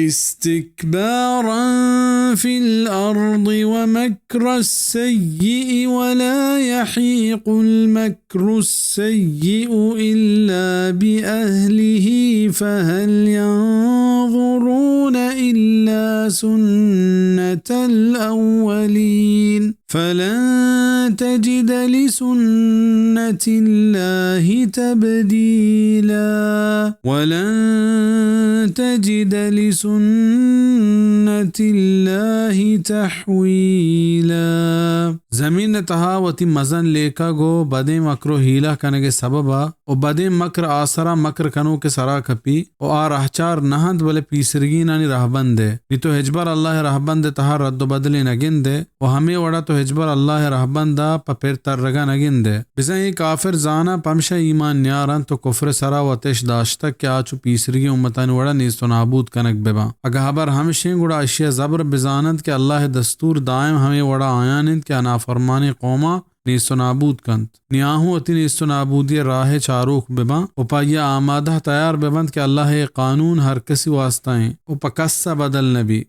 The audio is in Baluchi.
استكبارا في الأرض ومكر السيئ ولا يحيق المكر السيئ إلا بأهله فهل ينظرون إلا سنة الأولين فلن تجد لسنة الله تبديلا ولن تجد لسنة الله تحويلا۔ زمین ءِ تہا وتی مزن لیکگ ءُ بدیں مکر ءُ ہیلہ کنگ ءِ سبب ءَ ءُ بدیں مکر آسرا مکر کنوک ءِ سرا کپی ءُ آ رہچار نہ انت، بلے پیسرگینانی رہبند ءِ۔ نی تو ہچبر اللہ ءِ رہبند ءِ تہا رد ءُ بدلے نہ گندئے ءُ ہمے وڑا تو ہچبر اللہ ءِ رہبند ءَ پہ پر ترگا نہ گندئے۔ بزاں اے کافر زاناں پمشا ایمان نیار انت ءُ کفر ءِ سرا وتش داشتگ کہ آ چو پیسرگیں امتانی وڑا نیست ءُ نابود کنگ بہ باں۔ اگاں ہبر ہمشیں گڑا اشی ءَ زبر بزان انت کہ اللہ ءِ دستور دائم ہمے وڑا آیان انت کہ آ نافرمانیں قوماں نیست ءُ نابود کنت۔ نی آہوں وتی نیست ءُ نابودی ءِ راہ ءِ چاروک بہ باں ءُ پہ آئی ءَ آمادہ تیار بہ بنت کہ اللہ ءِ اے قانون ہر کسی واستا ایں ءُ پہ کس ءَ بدل نہ بی۔